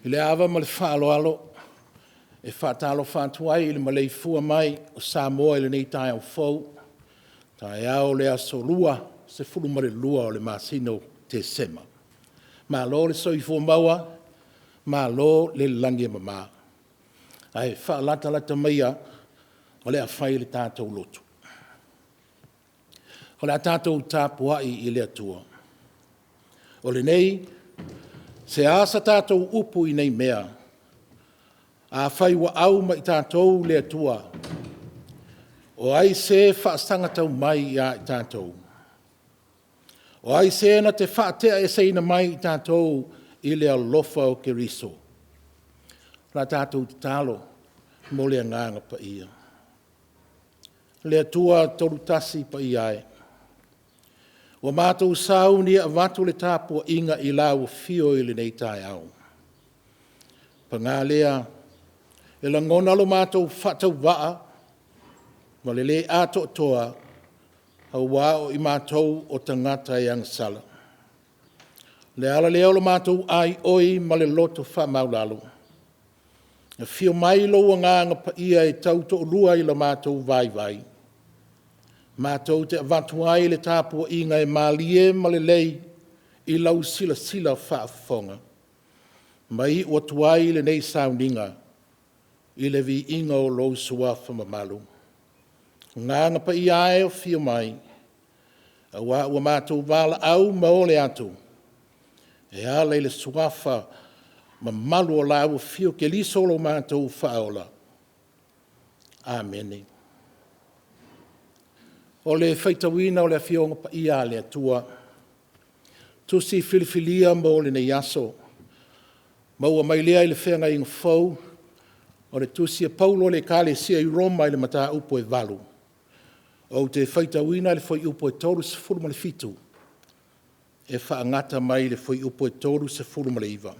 I le ava ma le faaaloalo e faatalofa atu ai i le maleifua mai o Samoa i lenei taeao fou, taeao o le Aso Lua, 12 o le masina o Tesema. Malo le soifua maua, malo le lagi e mama. Ae faalatalata maia o le a fai le tatou lotu. O le a tatou tapuai i le Atua. O lenei, se a se tatou upu i nei mea? Afai ua au ma i tatou le Atua, o ai se faasagatau mai ia i tatou? O ai se na te faateaeseina mai i tatou i le alofa o Keriso? O le a tatou tatalo mo le Agaga Paia. Le Atua Tolutasi Paia e, ua matou sauni e avatu le tapuaiga i lau afio i lenei taeao. Paga lea, e lagona lo matou faatauvaa ma le le atoatoa aua o i matou o tagata e agasala. O le ala lea o le matou aioi ma le loto faamaualalo, afio mai lou Agaga Paia e tautoalua i lo matou vaivai, matou te avatu ai le tapuaiga e malie ma lelei i lau silasila faafofoga, ma iu atu ai lenei sauniga i le viiga o lou Suafa mamalu. Agaga Paia e, afio mai, aua ua matou valaau ma ole atu e ala i le Suafa mamalu o lau Afio Keriso lo matou Faaola. Amene. O le faitauina o le Afioga Paia a le Atua, Tusi Filifilia mo lenei aso, maua mai lea i le Feagaiga Fou, o le Tusi a Paulo i le Ekalesia i Roma i le Mataupu e 8, ou te faitauina le fuaiupu e 37 e faagata mai i le fuaiupu e 39.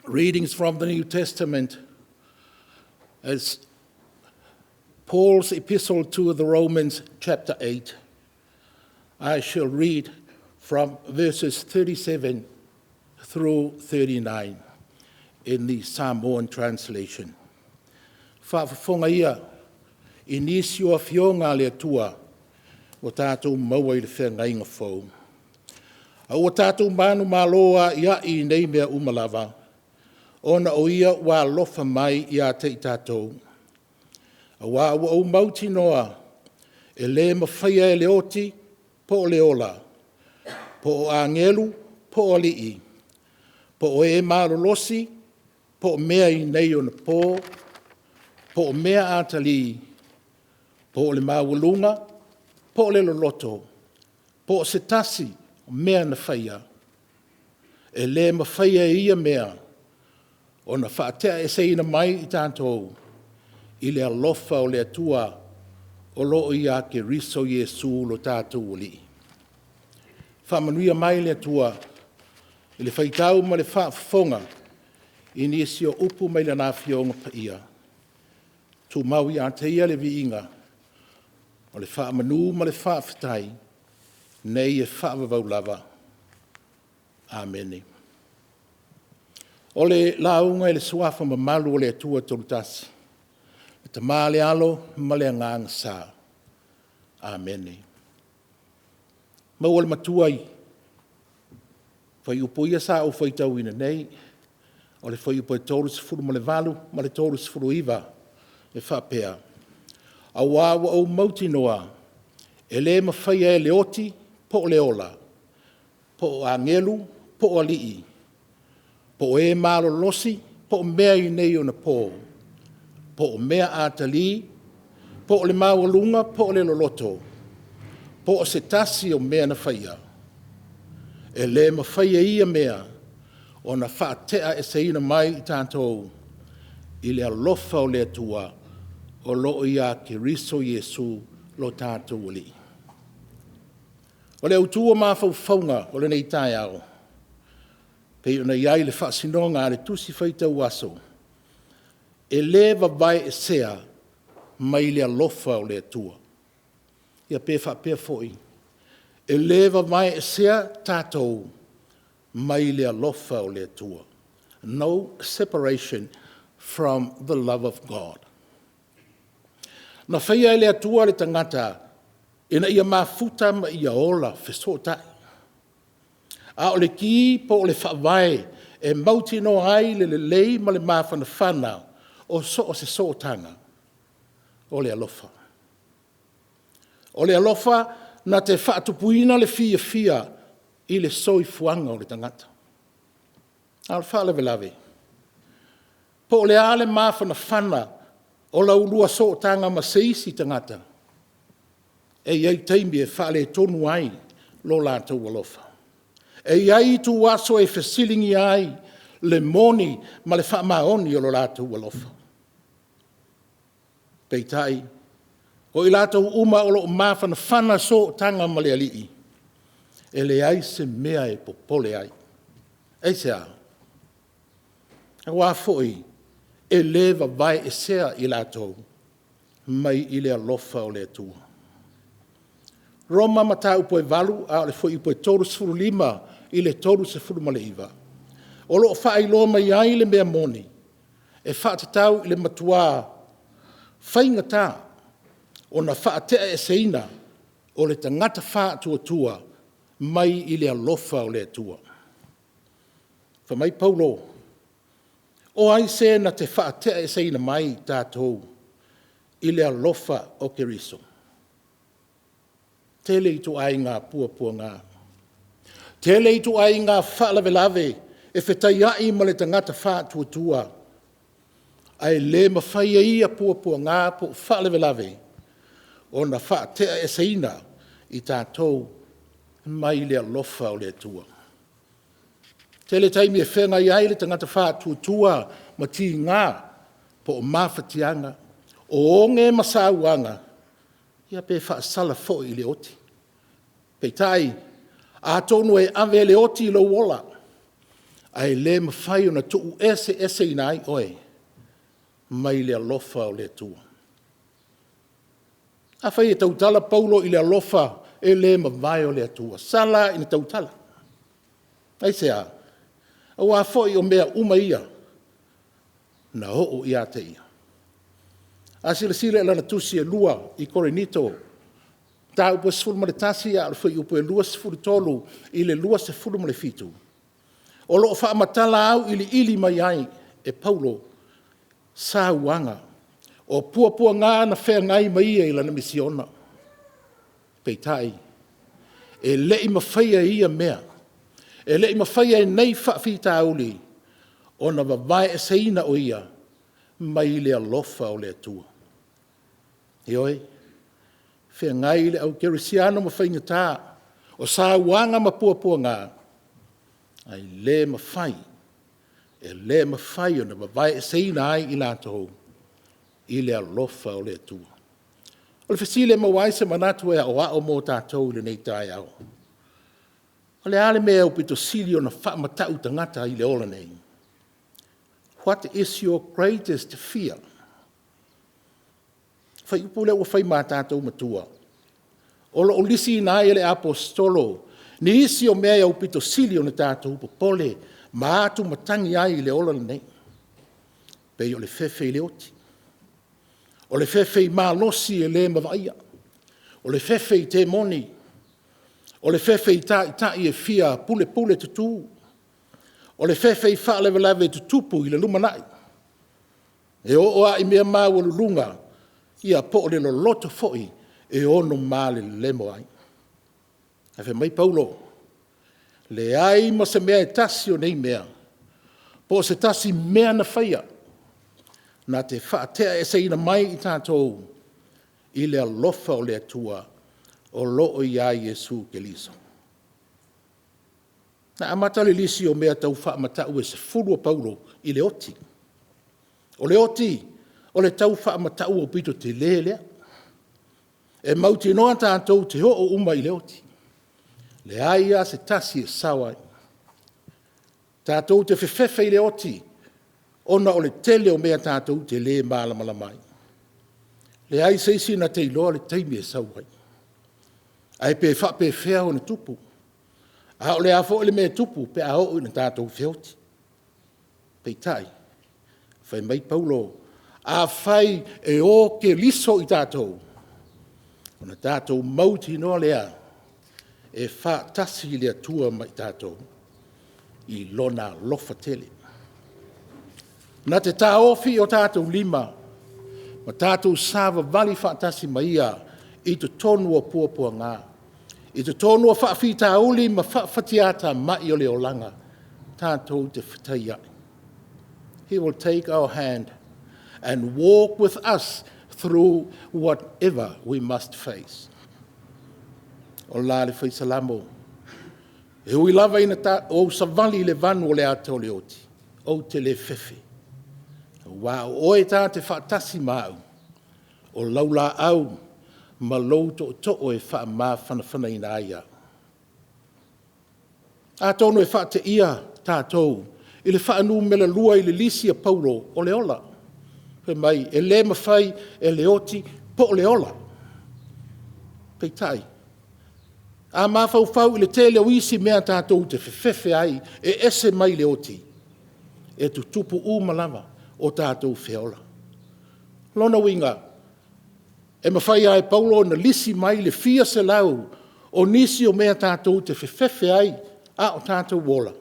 Readings from the New Testament as Paul's Epistle to the Romans, chapter 8. I shall read from verses 37 through 39 in the Samoan translation. Faafofoga ia i nisi o Afioga a le Atua ua tatou maua i le Feagaiga Fou. “Aua tatou manumalo a'ia'i i nei mea uma lava, ona o Ia ua alofa mai ia te i tatou. Auā ua ou mautinoa, e le mafaia e le oti, po o le ola, po o agelu, po o alii, po o e malolosi, po o mea i nei ona po, po o mea atalii, po o le maualuga, po o le loloto, po o se tasi o mea na faia, e le mafaia e ia mea ona faateaeseina mai i tatou i le alofa o le Atua o lo o ia Keriso Iesu lo tatou Alii.” Faamanuia mai le Atua i le faitau ma le faafofoga i nisi o upu mai Lana Afioga Paia. Tumau ia te Ia le viiga, o le faamanu ma le faafetai, nei e faavavau lava. Amene. O le lauga i le Suafa mamalu o le Atua Toolutasi, le Tama le Alo ma le Agaga Sa. Amene. Maua le Matua i fuaiupu ia sa ou faitauina nei, o le fuaiupu e 38 ma le 39 e faapea; “Auā ua ou mautinoa, e le mafaia e le oti po o le ola, po o agelu po o alii, po o e malolosi po o mea i nei ona po, po o mea atalii, po o le maualuga po o le loloto, po o se tasi o mea na faia, e le mafai e ia mea ona faateaeseina mai i tatou i le alofa o le Atua o lo o ia Keriso Iesu lo tatou Alii.” O le autu o mafaufauga o lenei taeao, e pei ona i ai le faasinoga a le Tusi Faitau Aso, e le vavaeesea mai le alofa o le Atua. Ia pe faapea foi, e le vavaeesea tatou mai le alofa o le Atua. No separation from the love of God. Na faia e le Atua le tagata ina ia mafuta ma ia ola fesootai. A o le ki po o le faavae e mautinoa ai le lelei ma le mafanafana o so o se sootaga, o le alofa. O le alofa na te faatupuina le fiafia i le soifuaga o le tagata. A o le faalavelave, po o le a le mafanafana o la ulua sootaga ma se isi tagata, e i ai taimi e faaletonu ai lo latou alofa. E i ai ituaso e fesiligia ai le moni ma le faamaoni o lo latou alofa. Peitai, o i latou uma o lo o mafanafana sootaga ma le Alii, e leai se mea e popole ai. Aisea? Aua foi e le vavaeesea i latou mai i le alofa o le Atua. Roma Mataupu e 8 a o le fuaiupu e 35 i le 39, o lo o faailoa mai ai le mea moni e faatatau i le matua faigata ona faateaeseina o le tagata faatuatua mai i le alofa o le Atua. Fai mai Paulo, “O ai se na te faateaeseina mai tatou i le alofa o Keriso?” Tele ituaiga puapuaga, tele ituaiga faalavelave e fetaiai ma le tagata faatuatua, ae le mafai e ia puapuaga po o faalavelave ona faateaeseina i tatou mai le alofa o le Atua. Tele taimi e feagai ai le tagata faatuatua ma tiga po o mafatiaga, o oge ma sauaga, ia pe faasala foi i le oti. Peitai, atonu e ave e le oti lou ola, ae le mafai ona tuueseeseina ai oe mai le alofa o le Atua. Afai e tautala Paulo i le alofa e le mavae o le Atua, sala ina tautala. Aisea? Aua foi o mea uma ia, na oo ia te ia. A silasila i lana tusi e 2 i Korinito, mataupu e 11 a o le fuaiupu e 23 i le 27, o lo o faamatala auiliili mai ai e Paulo sauaga, o puapuaga na feagai ma ia i lana misiona. Peitai, e le i mafaia e ia mea, e le i mafaia e nei faafitauli ona vavaeeseina o ia mai le alofa o le Atua. Ioe, e feagai le au kerisiano ma faigata, o sauaga ma puapuaga, ae le mafai, e le mafai ona vavaeeseina ai i latou i le alofa o le Atua. O le fesili e maua ai se manatu e aoao mo tatou i lenei taeao, o le a le mea e aupito sili ona faamata'u tagata i le ola nei? What is your greatest fear? O le fuaiupu lea ua fai ma a tatou matua, o lo o lisiina ai e le Aposetolo nisi o mea e aupito sili ona tatou popole ma atumatagi ai i le ola lenei, pei o le fefe i le oti, o le fefe i malosi e le mavaia, o le fefe i temoni, o le fefe i taitai e fia pulepule tutu, o le fefe i faalavelave e tutupu i le lumanai, e oo lava i mea maualuluga, ia po o le loloto foi e ono malelemo ai. Ae fai mai Paulo, leai ma se mea e tasi o nei mea, po o se tasi mea na faia, na te faateaeseina mai i tatou i le alofa o le Atua o lo o ia Iesu Keriso. Na amata le lisi o mea tau faamata'u e 10 a Paulo i le oti. O le oti, o le tau faamata'u aupito tele lea. E mautinoa tatou te oo uma i le oti, leai lava se tasi e sao ai. Tatou te fefefe i le oti ona o le tele o mea tatou te le malamalama ai. Leai se isi na te iloa le taimi e sau ai, ae pe faapefea ona tupu. A o le a foi le mea e tupu pe a oo ina tatou feoti. Peitai, fai mai Paulo, afai e o Keriso i tatou, ona tatou mautinoa lea e faatasi le Atua ma i tatou i Lona alofa tele. Na te taofi i o tatou lima ma tatou savavali faatasi ma Ia i totonu o puapuaga, i totonu o faafitauli ma faafatiatamai o le olaga tatou te fetaiai. He will take our hand and walk with us through whatever we must face. O la le fai Salamo, e ui lava ina ou savali i le vanu o le ata o le oti, ou te le fefe, aua o oe ta te faatasi ma au, o lau laau ma lou tootoo e faamafanafanaina ai au. Atonu e faateia tatou i le faanumera 2 i le lisi a Paulo o le ola. Fai mai, e le mafai e le oti po o le ola. Peitai, a mafaufau i le tele o isi mea tatou te fefefe ai e ese mai le oti, e tutupu uma lava o tatou feola. O lona uiga, e mafai lava e Paulo ona lisi mai le fia selau o nisi o mea tatou te fefefe ai a o tatou ola,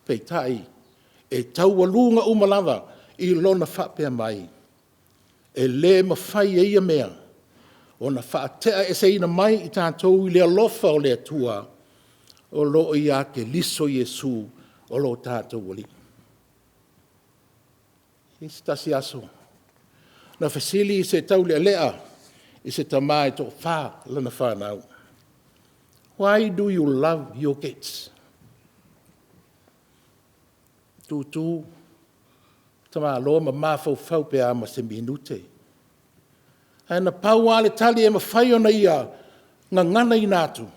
peitai, e taualuga uma lava i lona faapea mai, e le mafai e ia mea ona faateaeseina mai i tatou i le alofa o le Atua o lo o ia Keriso Iesu o lo tatou Alii. I se tasi aso, na fesili se taulealea i se tama e toafa lana fanau, “Why do you love your kids?” Tutu le tamaloa ma mafaufau pe a ma se minute. Ae na pau lava le tali e mafai ona ia gaganaina atu,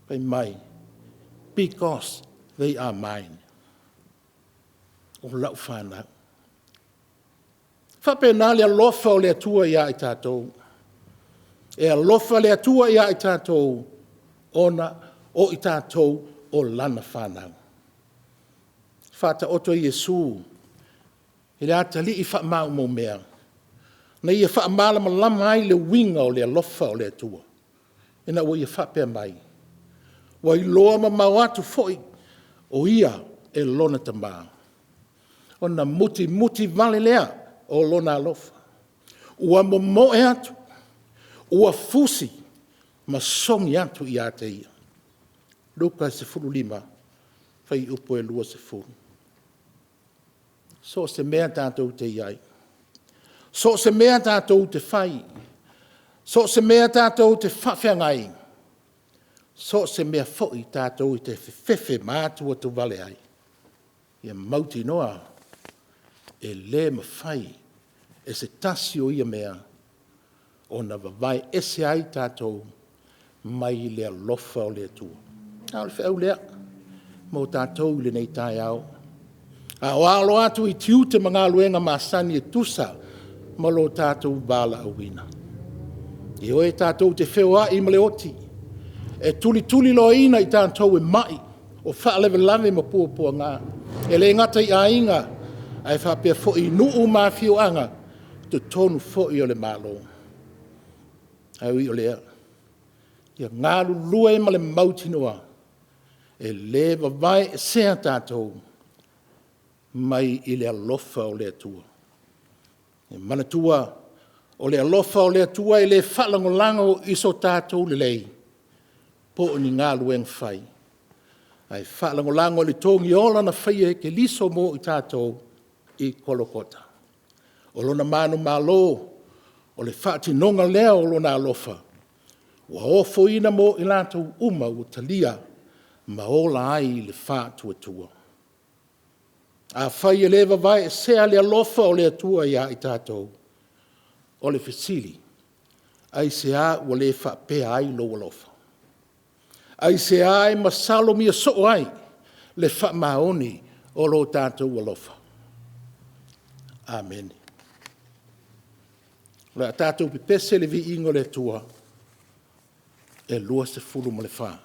fai mai, “Because they are mine.” O lau fanau. E faapena le alofa o le Atua ia i tatou. E alofa le Atua ia i tatou ona o i tatou o lana fanau. Faataoto e Iesu i le atalii faamaumau mea, na ia faamalamalama ai le uiga o le alofa o le Atua, ina ua ia faapea mai, “Ua iloa mamao atu foi o ia e lona Tama, ona mutimuti vale lea o lona alofa, ua momoe atu, ua fusi ma sogi atu ia te ia.” Luka 15, fuaiupu 20. So o se mea tatou te i ai, so o se mea tatou te fai, so o se mea tatou te faafeagai, so o se mea foi tatou te fefefe ma atuatuvale ai, ia mautinoa e le mafai e se tasi o ia mea ona vavae ese ai tatou mai le alofa o le Atua. A o le feau lea mo tatou i lenei taeao, a o alo atu i tiute ma galuega masani e tusa ma lo tatou valaauina. Ioe, tatou te feoai ma le oti, e tulituliloaina i tatou e mai, o faalavelave ma puapuaga. E le gata i aiga, ae faapea foi i nuu ma afioaga, i totonu foi o le Malo. Ae ui o lea, ia galulue ma le mautinoa, e le vavaeesea tatou mai i le alofa o le Atua. Ia manatua, o le alofa o le Atua e le faalagolago i so tatou lelei po o ni galuega fai, ae faalagolago i le togiola na faia e Keriso mo i tatou i Kolokota. O lona manumalo, o le faatinoga lea o lona alofa, ua ofoina mo i latou uma ua talia ma ola ai i le faatuatua. Afai e le vavaeesea le alofa o le Atua ia i tatou, o le fesili, aisea ua le faapea ai lou alofa? Aisea e masalomia soo ai le faamaoni o lo tatou alofa? Amene. O le a tatou pepese i le viiga o le Atua e 24.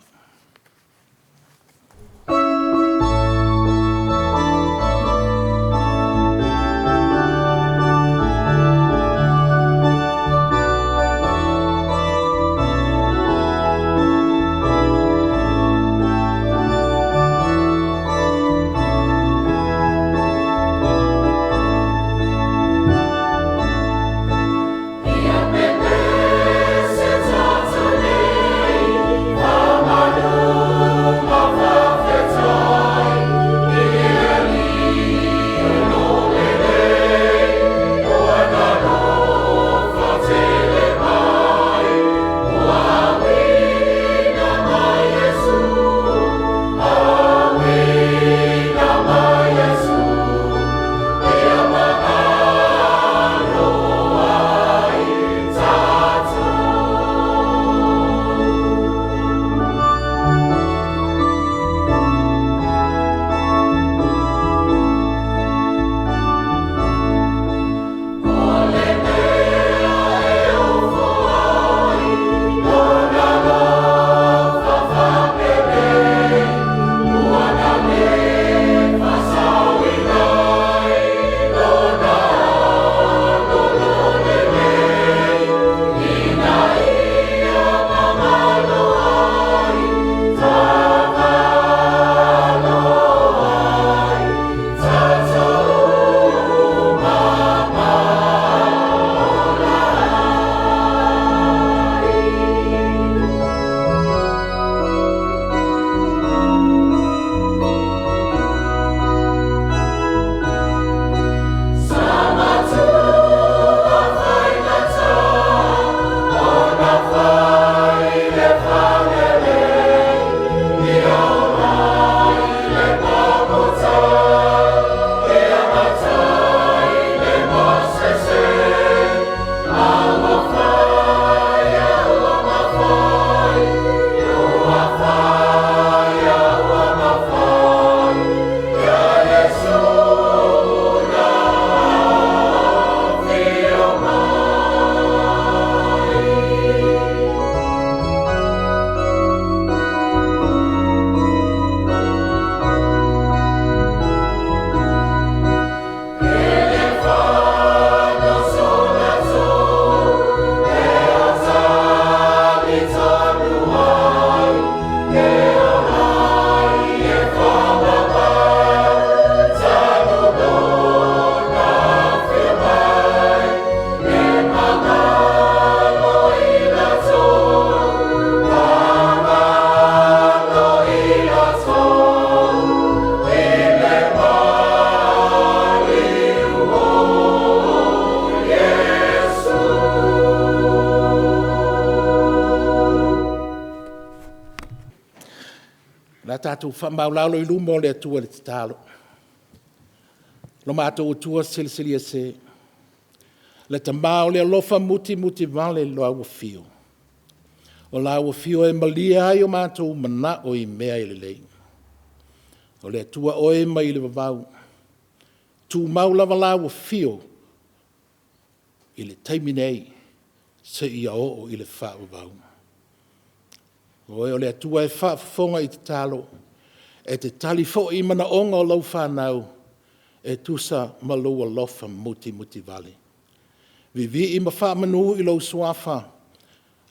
tatou faamaualalo i luma o le Atua i le tatalo. Lo matou Atua Silisili Ese, le Tama o le alofa mutimutivale i lau Afio, o lau Afio e malie ai o matou manao i mea e lelei. O le Atua Oe mai le vavau, tumau lava lau Afio i le taimi nei seia oo i le faavavau. O Oe o le Atua e faafofoga i tatalo, e te tali foi i manaoga o lau fanau e tusa ma lou alofa mutimutivale. Vivii ma faamanu i lou Suafa,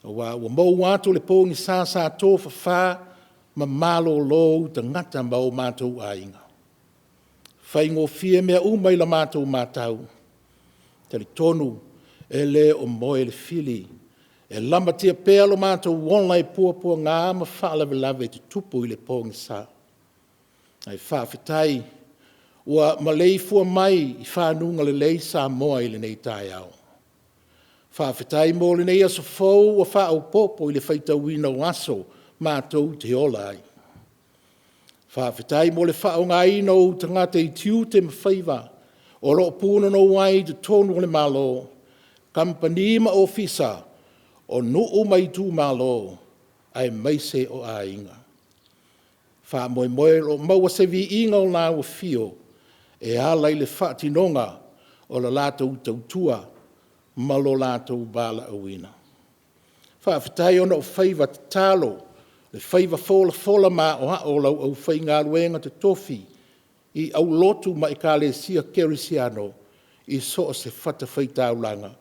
aua ua mou atu le pogisa sa tofafa ma malolo ou tagata ma o matou aiga. Faigofie mea uma i la matou matau, talitonu e le o moe le fili, e lamatia pea lo matou ola i puapuaga ma faalavelave e tutupu i le pogisa. Ae faafetai ua maleifua mai i faguga lelei Samoa i lenei taeao. Faafetai mo lenei aso fou ua faaopoopo i le faitauina o aso matou te ola ai. Faafetai mo le faaaogaina o ou tagata i tiute ma faiva o lo o punonou ai i totonu o le Malo, kamupani ma ofisa, o nuu ma itumalo, aemaise o aiga. Faamoemoe o lo o maua se viiga o lau Afio e ala i le faatinoga o le latou tautua ma lo latou valaauina. Faafetai ona o faiva tatalo, le faiva folafola ma aoao o lau aufaigaluega totofi i aulotu ma Ekalesia Kerisiano i so o se fatafaitaulaga,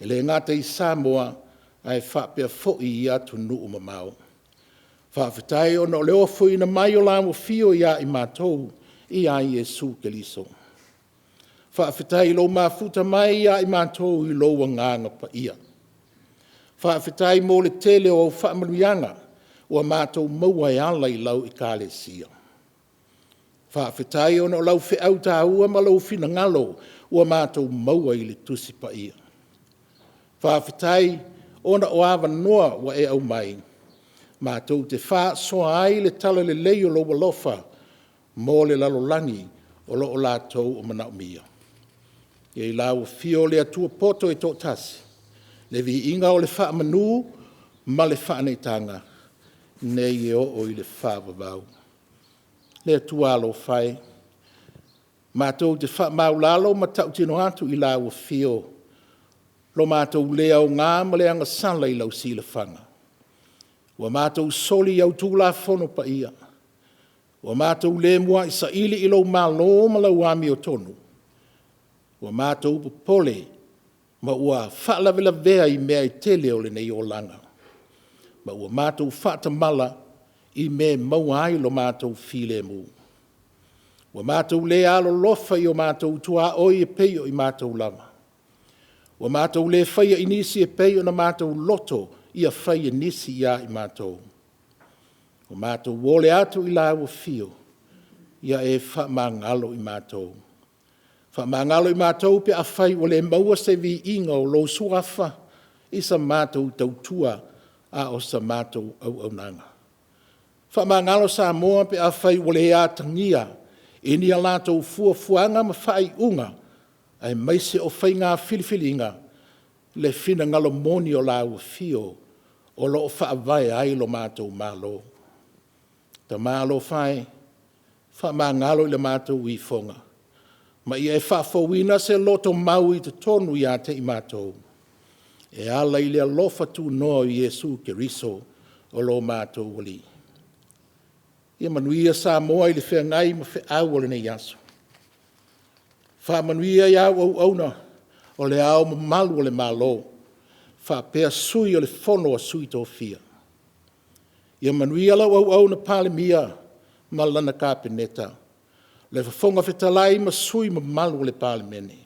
e le gata i Samoa, ae faapea foi i atunuu mamao. Faafetai ona o le ofoina mai o lau Afio ia i matou ia Iesu Keriso. Faafetai i lou mafuta mai ia i matou i lou Agaga Paia. Faafetai mo le tele o au faamanuiaga ua matou maua e ala i lau Ekalesia. Faafetai ona o lau feau taua ma lou finagalo ua matou maua i le Tusi Paia. Faafetai ona o avanoa ua e aumai matou te faasoa ai le talalelei o lou alofa mo le lalolagi o lo o latou manaomia. Ia i lau Afio le Atua poto e toatasi, le viiga o le faamanu ma le faaneetaga, nei e oo i le faavavau. Le Atua alofa e, matou te faamaulalo ma tautino atu i lau Afio lo matou le aoga ma le agasala i lau silafaga. Ua matou soli i au Tulafono Paia, ua matou le muai saili i lou Malo ma lau amiotonu, ua matou popole ma ua faalavelavea i mea e tele o lenei olaga, ma ua matou faatamala i mea e maua ai lo matou filemu. Ua matou le alolofa i o matou tuaoi e pei o i matou lava. Ua matou le faia i nisi e pei ona matou loto ia fai e nisi ia i matou. Ua matou ole atu i lau Afio, ia e faamagalo i matou. Faamagalo i matou pe afai ua le maua se viiga o lou Suafa i sa matou tautua a o sa matou auaunaga. Faamagalo Samoa pe afai ua le atagia i ni a latou fuafuaga ma faaiuga aemaise o faiga filifiliga le finagalo moni o lau Afio o lo o faavae ai lo matou Malo. Tama alofa e, faamagalo i le matou ifoga, ma ia e faafouina se lotomau i totonu ia te i matou, e ala i le alofa tunoa o Iesu Keriso o lo matou Alii. Ia manuia Samoa i le feagai ma feau o lenei aso. Faamanuia i au auauna o Le Ao Mamalu o le Malo faapea Sui o le Fono a Sui Tofia. Ia manuia lau Auauna Palemia ma lana Kapeneta, le Fofoga Fetalai ma sui usufono mamalu o le Palemene.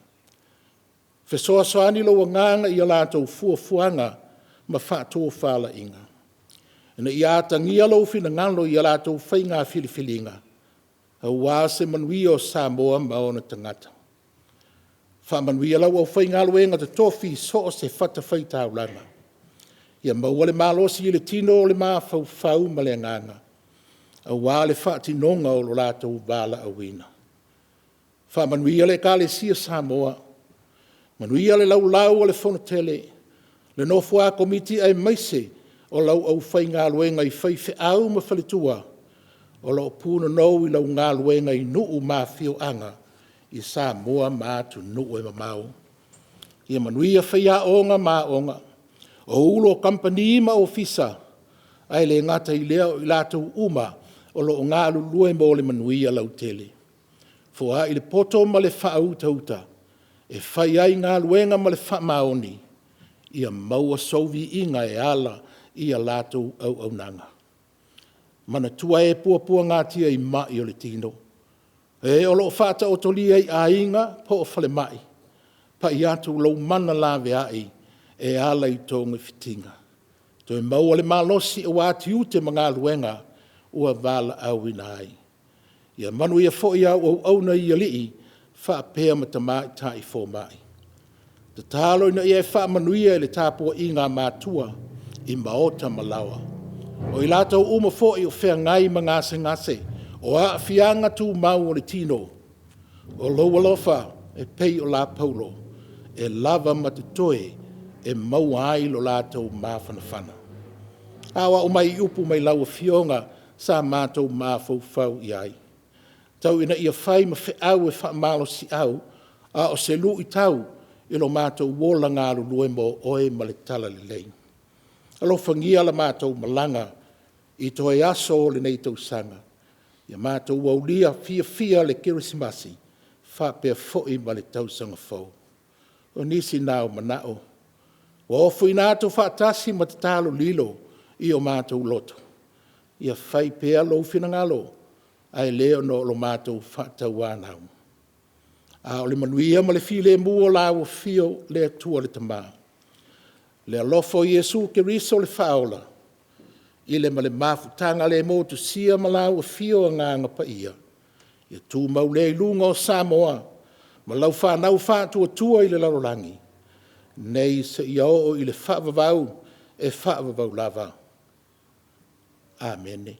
Fesoasoani lou Agaga i a latou fuafuaga ma faatofalaiga, ina ia atagia lou finagalo i a latou faiga filifiliga, aua se manuia o Samoa ma ona tagata. Faamanuia lau aufaigaluega totofi i so o se fatafaitaulaga, ia maua le malosi i le tino, o le mafaufau ma le agaga. aua le faatinoga o lo latou valaauina. Faamanuia le Ekalesia Samoa, manuia le laulau a le Fonotele, le nofo a Komiti aemaise o lau aufaigaluega i faifeau ma faletua o lo o punonou i lau galuega i nuu ma afioaga i Samoa ma atunuu e mamao. Ia manuia faiaoga ma aoga, o Ofisa Sili o Kamupani ma Ofisa, ae le gata i lea o i latou uma o lo o galulue mo le manuia lautele. Foai le poto ma le faautauta e fai ai galuega ma le faamaoni, ia maua sou viiga e ala i a latou auaunaga. Manatua e puapuagatia i mai o le tino, e o lo o faataotolia i aiga po o falemai, pai atu lou mana laveai e ala i togafitiga. Toe maua le malosi aua tiute ma galuega ua valaauina ai. Ia manuia foi au auauna i alii faapea ma tamaitai fomai. Tatalo ina ia e faamanuia i le tapuaiga a matua i maota ma laoa. O i latou uma foi o feagai ma gasegase, o aafiaga tumau o le tino, o lou alofa e pei o lapaulo e lava ma totoe e maua ai lo latou mafanafana. Aoao mai upu mai lau Afioga sa matou mafaufau i ai, tau ina ia fai ma feau e faamalosiau, a o se luitau i lo matou ola galulue mo Oe ma le Talalelei. Alofagia la matou malaga i toe aso o lenei tausaga, ia matou aulia fiafia le Kerisimasi faapea foi ma le Tausaga Fou. O nisi na o manao ua ofoina atu faatasi ma tatalo lililo i o matou loto, ia fai pea lou finagalo, ae le ona o lo matou faatauanau. A o le manuia ma le filemu o lau Afio le Atua le Tama, le alofa o Iesu Keriso le Faaola, i le ma le mafutaga le motusia ma lau Afio Agaga Paia, ia tumau lea i luga o Samoa ma lau fanau faatuatua i le lalolagi, nei seia oo i le faavavau, e faavavau lava. Amene.